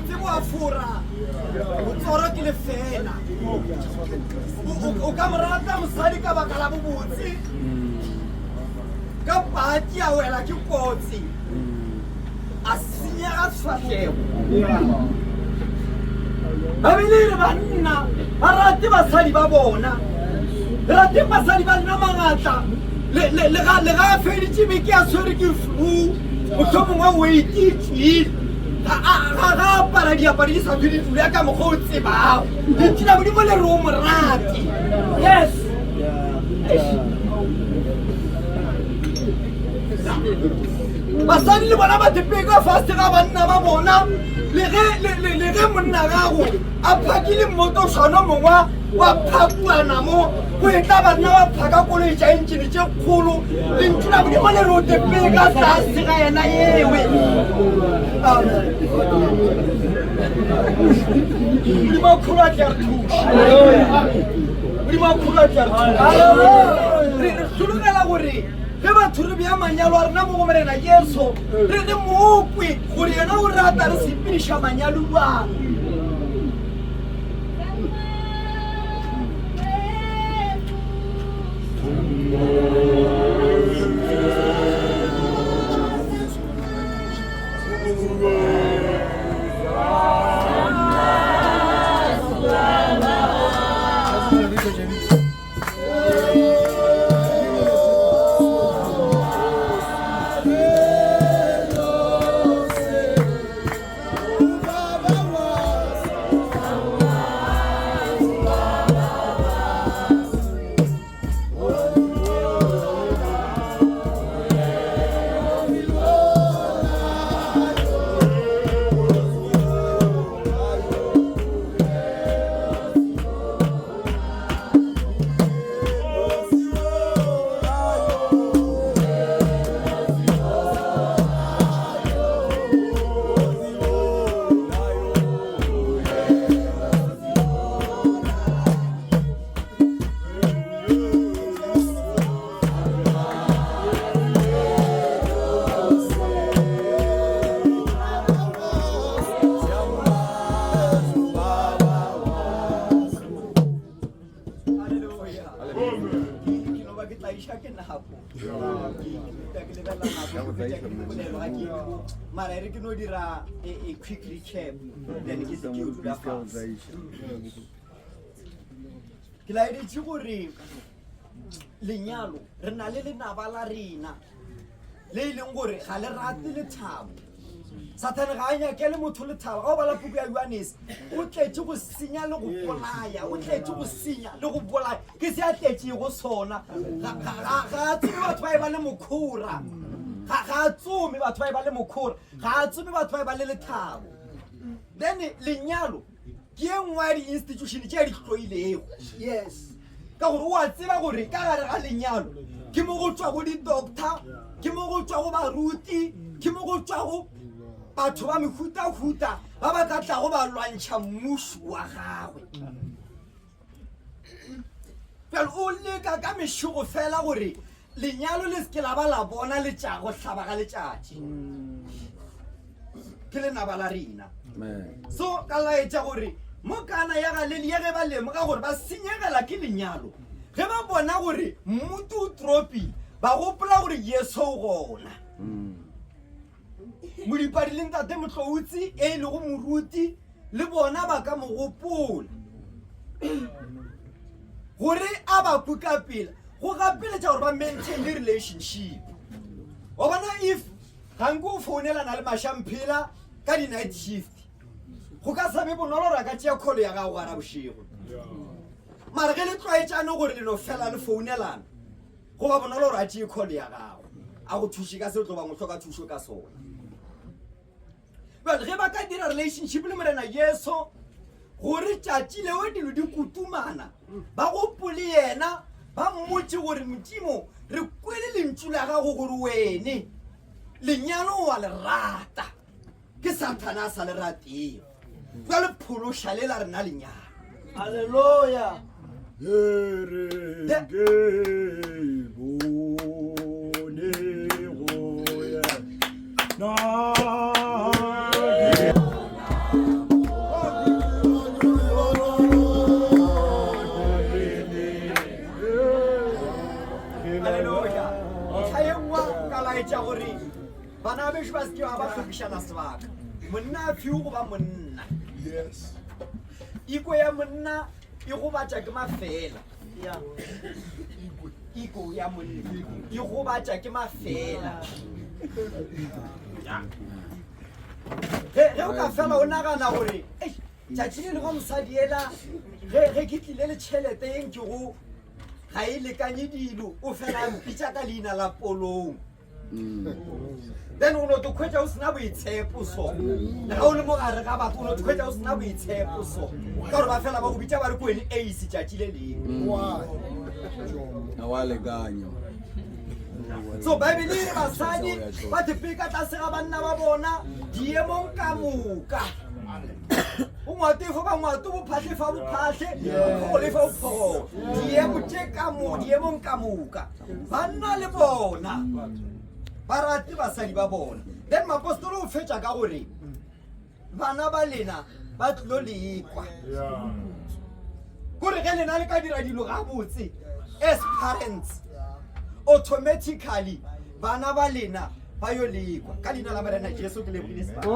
Bobotse bo a fora, botsoro ke lefela. O ka mo rata mosadi ka baka la bobotse, ka pati a wela ke kotsi, a senyega sefahlego. Babele e re banna ba rate basadi ba bona, rateng basadi ba lena magatla, le ga a feditše beke a tshwere ke flu, mohlomongwe weight e tšwile, ga ga apara diaparo di sa thwe di dula ka mokgwa o tsebago. Lentšu la Modimo le re o mo rate. Yes. Basadi le bona ba tepee ka fase ga banna ba bona, le ge le ge monna gago a phakile mmotošwana mongwa wa phakuana mo go etla banna ba phaka koloi tša entšene tše kgolo, lentšu la Modimo le re o tepee ka tlase ga yena yewe. Amen. Modimo a kgolo a tle a re thuše. Modimo a kgolo a tle a re thuše. Re re hlologela gore ge batho re bea manyalo a rena mo go Morena Jesu, re re mo kwe gore yena o rata re sepediša manyalo bjang. Mara e re ke no dira a quick recap then ke se ke o dula fase. Ke laeditše gore lenyalo re na le lenaba la rena le e leng gore ga le rate lethabo. Sathane ga a nyakele motho lethabo. Ga o bala puku ya Johannes, o tletše go senya le go bolaya, o tletše go senya le go bolaya. Ke se a tletšego sona. Ga a tsome batho ba e ba le mokhora. Ga a tsome batho ba e ba le mokhora. Ga a tsome batho ba e ba le lethabo. Then lenyalo ke e nngwe ya di-institution tše a di hloilego. Yes. Ka gore o a tseba gore ka gare ga lenyalo ke mo go tšwago di-doctor, ke mo go tšwago baruti, ke mo go tšwago batho ba mehutahuta ba ba ka tlago ba lwantšha mmušo wa gagwe. Bjale o leka ka mešego fela gore lenyalo le se ke la ba la bona letša go hlaba ga letšatši. Ke lenaba la rena. So ka laetša gore mo Kana ya Galelia ge ba lemoga gore ba senyegela ke lenyalo, ge ba bona gore mmutu o tropile, ba gopola gore Jesu o gona. Modipadi le Ntate Motloutse e e lego moruti le bona ba ka mo gopola gore a ba kwe ka pela go gapeletša gore ba maintain relationship. Wa bona if ga nke o founelana le Mashamphela ka di-night shift, go ka sa be bonolo gore a ka tšea call ya gago gara bošego. Mara ge le tlwaetšane gore le no fela le founelana, go ba bonolo gore a tšee call ya gago a go thuše ka se o tlo bang o hloka thušo ka sona. Bjale ge ba ka dira relationship le Morena Jesu gore tšatši leo dilo di kutumana, ba gopole yena, ba mmotše gore Modimo re kwele lentšu la gago gore wene lenyalo wa le rata, ke Sathane a sa le ratego, bjale phološa le la rena lenyalo. Haleluya. Monna a fiwe go ba monna. Yes. Iko ya monna e gobatša ke mafela. Yeah. Iko ya monna e gobatša ke mafela. Ge ge o ka fela o nagana gore "Eish, tšatši le lengwe mosadi ela ge ge ke tlile le tšhelete ye nkego ga e lekanye dilo o fela a mpitša ka leina la polong. Then o no tokgwetša o sena boitshepo so le ga o le mo gare ga batho o no tokgwetša o sena boitshepo so ka gore ba fela ba go bitša ba re ko wene ace tšatši le lengwe. Why? Ga wa lekanya. So Bible e re basadi ba thepe ka tlase ga banna ba bona diemong ka moka. O ngwato e fo ba ngwato, bophahle fa bophahle, bophogolo e fa bophogolo. Diemo tše ka mo diemong ka moka. Banna le bona ba rate basadi ba bona. Then mapostolo o fetša ka gore bana ba lena ba tlilo lekwa. Kore ge lena le ka dira dilo gabotse as parents, automatically bana ba lena ba yo lekwa. Ka leina la Morena Jesu ke lebogile sebaka.